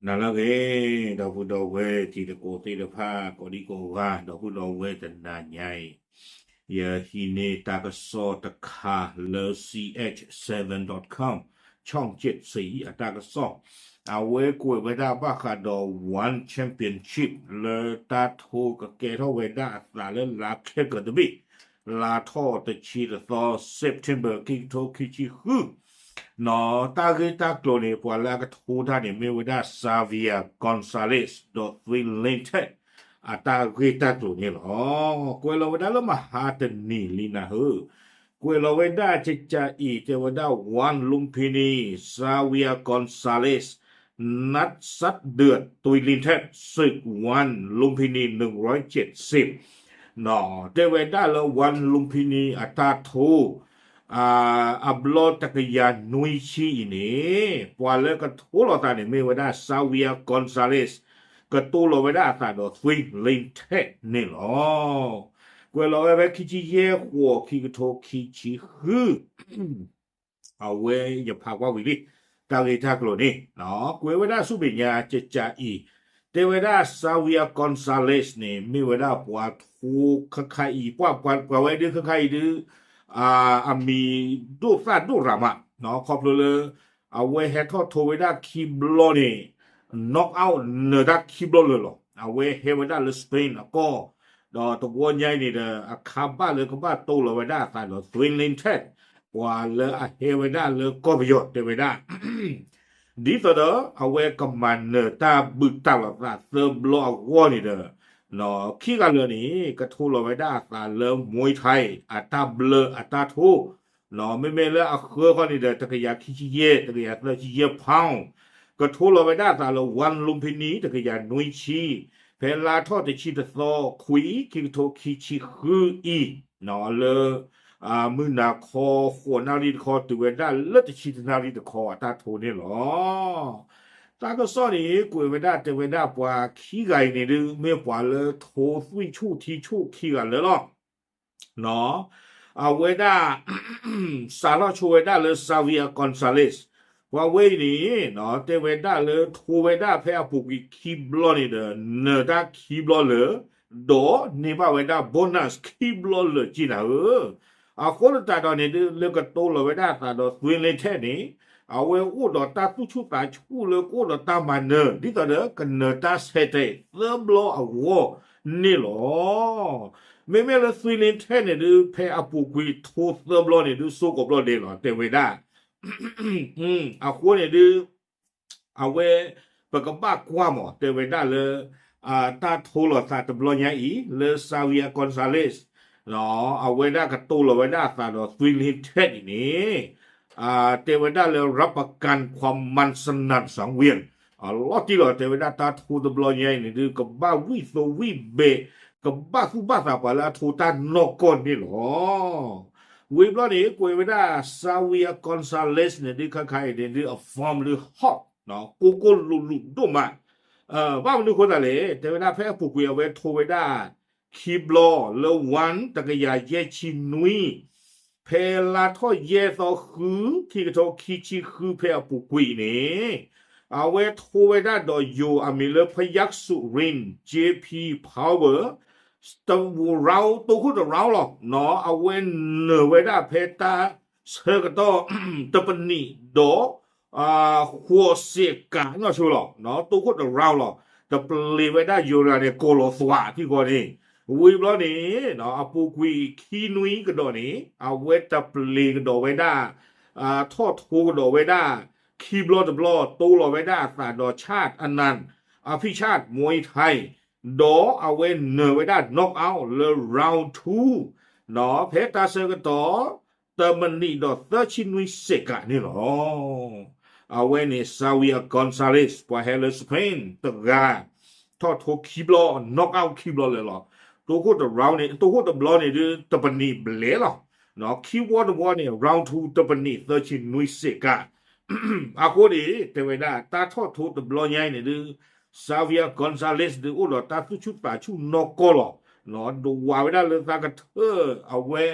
နၤလၢအဂ့ၤ ဒီပုၢ်ဒီဝဲၢ်တံၤသကိးသ့ၣ်တဖၣ် ကိးဒံကိးဂၤ ဒီပုၢ်ဒီဝဲၢ်တနၤညါအံၤ ယဟံးန့ၢ်တၢ်ကစီၣ်တခါလၢ C H seven dot com ဆီၣ်ကၠံၣ်စ့အတၢ်ကစီၣ် အဝဲကွဲးဝဲဒၣ်ဘၣ်ဃးဒီး One Championship လၢတၢ်ထိကကဲထီၣ်ဝဲဒၣ်အသးလၢလါခဲကတဘ့ၣ် လါထီၣ်တဆံတသီ September ခံကထိခံဆံဃု နီၢ် တၢ်ဂ့ၢ်တၢ်ကျိၤန့ၣ် ပှၤလၢအကထိတၢ်န့ၣ် မ့ၢ်ဝဲဒၣ် Xavier Gonzalez ဒီး Thuy Linh Tet အတၢ်ဂ့ၢ်တၢ်ကျိၤန့ၣ်လီၤ. ကွဲးလီၤဝဲဒၣ်လၢမဟါတနံၤလံနၤဧၢ, ကွဲးလီၤဝဲဒၣ် ကကးအံၤ တဲဝဲဒၣ် One Lumpini Xavier Gonzalez นัดซัดเดือด Thuy Linh Tet ศึก One Lumpini หนึ่งร้อยเจ็ดสิบ နီၢ် တဲဝဲဒၣ်လၢ One Lumpini အတၢ်ထိ အဘျီတကယၤနွံဆံအံၤန့ၣ် ပှၤလၢကထိလီၤသးန့ၣ် မ့ၢ်ဝဲဒၣ် Xavier Gonzalez ကတိၤလီၤဝဲဒၣ်အသးဒီး Thuy Linh Tet န့ၣ်လီၤ. ကွဲးလီၤဝဲဖဲခံဆံယဲၢ်ဃိး ခံကထိခံဆံဃု အဝဲယဖးကွၢ်ဝံၤလံ တၢ်ဂ့ၢ်တၢ်ကျိၤန့ၣ် ကွဲးဝဲဒၣ်ဆူမဲာ်ညါ ကကးအံၤ တဲဝဲဒၣ် Xavier Gonzalez န့ၣ် မ့ၢ်ဝဲဒၣ်ပှၤထိခါခါအံၤ ပှၤဝဲဒုခါခါအံၤဒု အမံၤဒိၣ်သၣ်ဒိၣ်ရၤမး ခီဖျိလၢ အဝဲဟဲထီၣ်ထိဝဲဒၣ်ခံဘျီန့ၣ် knock out နၢၤတၢ်ခံဘျီလၢာ်လီၤ. အဝဲဟဲဝဲဒၣ်လၢ Spain အကီၢ် ဒီးတဝီညါအံၤန့ၣ်ဒီး အခါဘၣ်လၢကဘၣ်တိၤလီၤဝဲဒၣ်အသးဒီး Thuy Linh Tet ပှၤလၢအဟဲဝဲဒၣ်လၢကီၢ်ပယီၤတဲဝဲဒၣ် ဒ်သိးဒီး အဝဲကမၤနၢၤတၢ်ဘုၣ်တၢ်လီၤသးသၢဘျီအဂီၢ်န့ၣ်ဒီး ခံဂၤလၢာ်န့ၣ် ကထိလီၤဝဲဒၣ်အသးလၢ Muay Thai အတၢ်ဘျၢအတၢ်ထိ မ့မ့ၢ်လၢအဃၢဃီန့ၣ်ဒီး တကယၤခံဆံယဲၢ် တကယၤသၢဆံယဲၢ် pound ကထိလီၤဝဲဒၣ်အသးလၢ One Lumpini တကယၤနွံဆံ ဖဲလါထီၣ်တဆံတသီ ခွံ ခံကထိခံဆံဃုအံၤ လၢ မုၢ်နၤခီဃိးနၣ်ရံၣ်တခီ တုၤဝဲဒၣ်လၢတဆံတနၣ်ရံၣ်တခီအတၢ်ထိန့ၣ်လီၤ. တၢ်ကစီၣ်န့ၣ် ကွဲးဝဲဒၣ်တဲဝဲဒၣ်ပှၤခံဂၤအံၤန့ၣ်ဒု မ့ၢ်ပှၤလၢထိသွံၣ်ဆူၣ်ထံဆူၣ်ခံဂၤလၢာ်လီၤ. အဝဲဒၣ် စးထီၣ်ဆိဝဲဒၣ်လၢ Xavier Gonzalez ပှၤဝဲအံၤန့ၣ် တဲဝဲဒၣ်လၢထိဝဲဒၣ်ဖဲအပူၤကွံာ်ခံဘျီန့ၣ်ဒီး နၢၤတၢ်ခံဘျီလၢာ် ဒီးန့ၢ်ဘၣ်ဝဲဒၣ် bonus ခံဘျီလၢာ်က့နၤဧၢ. အဃိသတးဒီးန့ၣ်ဒု လၢကတိၤလီၤဝဲဒၣ်အသးဒီး Thuy Linh Tet န့ၣ် အဝဲအိၣ်ဒီးတၢ်သူၣ်ဆူၣ်သးဆူၣ်လၢကအိၣ်ဒီးတၢ်မၤနၢၤ ဒ်သိးဒီးကနၢၤတၢ်ဆဲးတဲာ်သၢဘျီအဂီၢ်န့ၣ်လီၤ. မ့မ့ၢ်လၢ Thuy Linh Tet န့ၣ်ဒု ဖဲအပူၤကွံာ်ထိသၢဘျီန့ၣ်ဒု စိကီးဘျီဒဲးလီၤ တဲဝဲဒၣ် အဃိန့ၣ်ဒု အဝဲ ပကဘၣ်ကွၢ်မး တဲဝဲဒၣ်လၢ တၢ်ထိလီၤသးတဘျီညါအံၤ လၢ Xavier Gonzalez အဝဲဒၣ်ကတိၤလီၤဝဲဒၣ်အသးဒီး Thuy Linh Tet အံၤန့ၣ် တဲဝဲဒၣ်လၢ รับประกันความมันสนั่นสังเวียน အလီၤတံၢ်လီၤ တဲဝဲဒၣ်တၢ်ထိတဘျီညါအံၤန့ၣ်ဒု ကဘၣ်ဝံၣ်သိဝံၣ်ဘဲး ကဘၣ်သူၣ်ဘၣ်သးပှၤလၢအထိတၢ်နီၢ်ကီၢ်န့ၣ်လီၤ. ဝံၤဘျီန့ၣ် ကွဲးဝဲဒၣ် Xavier Gonzalez န့ၣ်ဒု ခါခါအံၤန့ၣ်ဒု အ form ဒု hot ကိၢ်ကိၢ်လိာ်လိာ်ဒိၣ်မး ဘၣ်မနုၤအဃိသတးလဲၣ် တဲဝဲဒၣ်ဖဲအပူၤကွံာ်အဝဲထိဝဲဒၣ် ခံဘျီလၢ one တကယၤယဲၢ်ဆံနွံ ဖဲလါထီၣ်ယဲၢ်သီဃု ခံကထိခံဆံဃု ဖဲအပူၤကွံာ်အံၤန့ၣ် အဝဲထိဝဲဒၣ်ဒီးယိၤအမံၤလၢ ဖယၢၣ်စူၣ်ရ့ၣ် J P Power တ round တိခိၣ်တ round လီၤ. အဝဲနၢၤဝဲဒၣ်ဖဲတၢ်ဆၢကတီၢ် တပနံးဒီး ဃိးစဲးကးနီၢ်ဆိလီၤ. တိခိၣ်တ round လီၤ. တပလ့ၤဝဲဒၣ်ယိၤရၤန့ၣ် ကိးလီၤသွးထံဃီန့ၣ် ဝံၤဘျီန့ၣ် အပူၤကွံာ်ခံနွံကဒီးန့ၣ် အဝဲတပလ့ၤကဒီးဝဲဒၣ် ထီၣ်ထိကဒီးဝဲဒၣ် ခံဘျီတဘျီ တိၤလီၤဝဲဒၣ်အသးဒီး Chad Anand အ Pichat Muay Thai ဒီးအဝဲနၢၤဝဲဒၣ် knock out လၢ round two ဖဲတၢ်ဆၢကတီၢ် တမနံးဒီးသၢဆံနွံစဲးကးန့ၣ်လီၤ. အဝဲန့ၣ် Xavier Gonzalez ပှၤဟဲလၢ Spain တဂၤ ထီၣ်ထိခံဘျီ knock out ခံဘျီလၢာ်လီၤ. တိခိၣ်တ round န့ၣ် တိခိၣ်တဘျီန့ၣ်ဒု တပနံးဘျဲၣ်လီၤ. ခံဝီတဝီန့ၣ် round two တပနံးသၢဆံနွံစဲးကး အဃိန့ၣ် တဲဝဲဒၣ် တၢ်ထီၣ်ထိတဘျီညါအံၤန့ၣ်ဒု Xavier Gonzalez ဒု အိၣ်ဒီးတၢ်သူၣ်ဆူၣ်သးဆူၣ်နီၢ်ကီၢ်လီၤ. ဒဝးဝဲဒၣ်လၢသးကထၢၣ် အဝဲ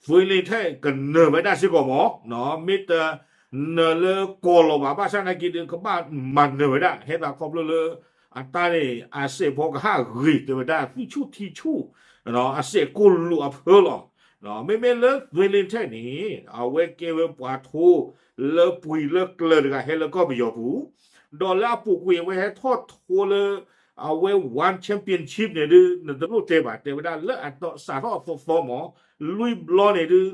Thuy Linh Tet ကနၢၤဝဲဒၣ်စ့ၢ်ကီးမး မ့ၢ်တ နၢၤလၢကီၢ်လီၤဘၣ်, ဘၣ်ဆၣ်သနာ်က့ဒီး ကဘၣ်မၤနၢၤဝဲဒၣ် ဟဲသးခီဖျိလၢ အတၢ်န့ၣ် အစဲးဖီကဟၣ်ဂ့ၤ တဲဝဲဒၣ် သွံၣ်ဆူၣ်ထံဆူၣ် အစဲးကိၢ်လူးအဖၢလီၤ. မ့မ့ၢ်လၢ Thway Lin Tat န့ၣ် အဝဲကဲဝဲပှၤထိ လၢပှံၤလၢကျၢၤတဂၤ ဟဲလၢကီၢ်ပယီၤပူၤ, ဒီးလၢအပူၤကွံာ် အဝဲဟဲထီၣ်ထိလၢ အဝဲ One Championship န့ၣ်ဒုး နတလိၣ်တဲဘၣ်, တဲဝဲဒၣ်လၢအစးထီၣ်အသီသီမး လွံၢ်ဘျီန့ၣ်ဒုး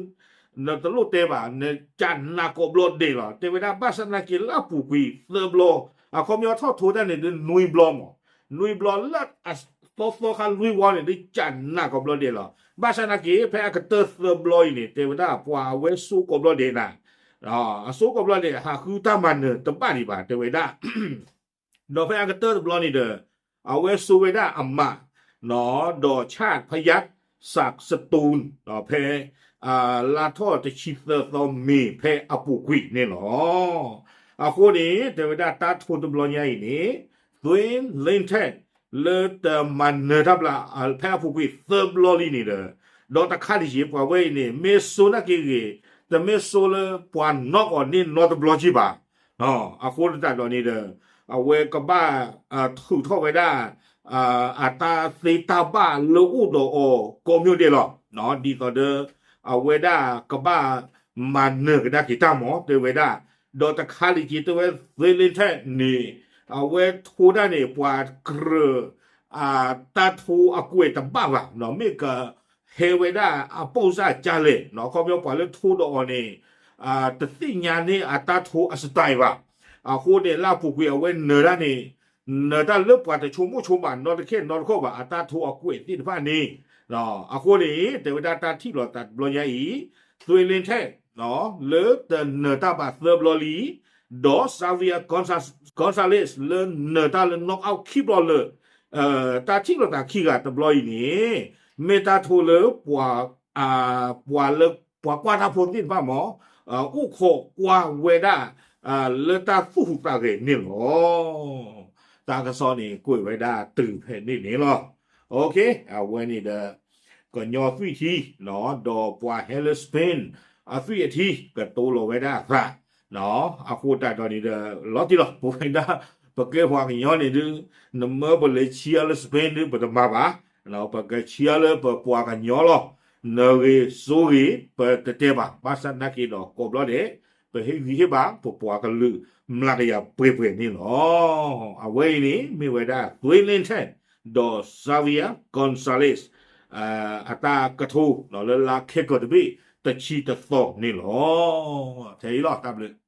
နတလိၣ်တဲဘၣ်, နကးနးကိးဘျီဒဲးလီၤ. တဲဝဲဒၣ် ဘၣ်ဆၣ်သနာ်က့လၢအပူၤကွံာ်သၢဘျီ, အခီပညီထီၣ်ထိတၢ်န့ၣ်ဒုး နွံဘျီမး, နွံဘျီလၢအသီသီခါလွံၢ်ဝီန့ၣ်ဒုး ကးနးကိးဘျီဒဲးလီၤ. ဘၣ်ဆၣ်သနာ်က့ ဖဲအကတၢၢ်သၢဘျီအံၤန့ၣ် တဲဝဲဒၣ်ပှၤအဝဲစိကိးဘျီဒဲးနၤ, အစိကိးဘျီဒဲး ဟးဃုတၢ်မၤနၢၤတဘၣ်ဒံးဘၣ် တဲဝဲဒၣ် ဒီးဖဲအကတၢၢ်တဘျီန့ၣ်ဒီး အဝဲစိဝဲဒၣ်အမး ဒီး Chad Payat Sangstone ဖဲ လါထီၣ်တဆံသၢသီမ့ၤ ဖဲအပူၤကွံာ်န့ၣ်လီၤ. အဃိန့ၣ် တဲဝဲဒၣ်တၢ်ထိတဘျီညါအံၤန့ၣ် Thway Lin Tat လၢတမၤနၢၤတၢ်ဘျး ဖဲအပူၤကွံာ်သၢဘျီလံန့ၣ်ဒီး ဒီးတခါတယံာ် ပှၤဝဲအံၤန့ၣ် မ့ၢ်စိနာ်က့ဂ့ၤ တမ့ၢ်စိလၢပှၤ knock အီၤန့ၢ်နီတဘျီက့ဘၣ်. အဃိသတးဒီးန့ၣ်ဒီး အဝဲကဘၣ် ထုးထီၣ်ဝဲဒၣ် အတၢ်သ့တၢ်ဘၣ်လၢအိၣ်ဒီးအီၤကိးမံၤဒဲးလီၤ. ဒ်သိးဒီး အဝဲဒၣ်ကဘၣ်မၤနၢၤကဒါက့ၤတၢ်မး တဲဝဲဒၣ်, ဒီးတခါလံက့ တဲဝဲ Thway Lin Tat န့ၣ် အဝဲထိတၢ်န့ၣ် ပှၤကြၢး တၢ်ထိအကွဲးတဘၣ်ဘၣ်, မ့ၢ်ကဟဲဝဲဒၣ်အပိၢ်စၢ်ကလဲၣ်, အခီပညီပှၤလၢထိဒီးအီၤန့ၣ် တသ့ၣ်ညါန့ၢ်အတၢ်ထိအ style ဘၣ်. အဃိန့ၣ် လၢအပူၤကွံာ်အဝဲနၢၤတၢ်န့ၣ် နၢၤတၢ်လၢပှၤတဆိကမိၣ်ဆိကမးနီတခဲနီတခီၣ်ဘၣ် အတၢ်ထိအကွဲးသ့ၣ်တဖၣ်န့ၣ်. အဃိန့ၣ် တဲဝဲဒၣ်တၢ်ထံၣ်လိာ်သးတဘျီညါအံၤ Thway Lin Tat လၢတနၢၤတၢ်ဘၣ်သၢဘျီလံ, ဒီး Xavier Gonzalez လၢနၢၤတၢ်လၢ knock out ခံဘျီလၢာ်, တၢ်ထံၣ်လိာ်သးခံဂၤတဘျီအံၤန့ၣ် မ့ၢ်တၢ်ထိလၢ ပှၤလၢ ပှၤကွၢ်တၢ်ဖိသ့ၣ်တဖၣ်မး အိၣ်ခိးကွၢ်ဝဲဒၣ် လၢတၢ်သူၣ်ဟူးသးဂဲၤန့ၣ်လီၤ. တၢ်ကစီၣ်န့ၣ် ကွဲးဝဲဒၣ်တုၤဖဲန့ၣ်န့ၣ်လီၤ. အဝဲန့ၣ်ဒီး ကညီသွံၣ်ထံ ဒီးပှၤဟဲလၢ Spain အသွံၣ်အထံ ကတိၤလီၤဝဲဒၣ်အသး အဃိသတးဒီးန့ၣ်ဒီး လီၤတံၢ်လီၤ ပဝဲဒၣ် ပကဲပှၤကညီန့ၣ်ဒုး နမၢပလဲၤ cheer လၢ Spain ဒုး ပတမၤဘၣ်, ပက cheer လၢပပှၤကညီလီၤ. နဂ့ၤစိဂ့ၤ ပတတဲဘၣ်, ဘၣ်ဆၣ်သနာ်က့ဒီး ကိးဘျီဒဲး ပဟ့ၣ်ဂံၢ်ဟ့ၣ်ဘါ ပပှၤကလုာ်မျးကယၤပှဲၤပှဲၤန့ၣ်လီၤ. အဝဲအံၤန့ၣ် မ့ၢ်ဝဲဒၣ် Thway Lin Tat ဒီး Xavier Gonzalez အတၢ်ကတိၤလၢလါခဲကိာ်တဘ့ၣ် တဆံတသီန့ၣ်လီၤ. ထဲအံၤလီၤ တၢ်ဘျုး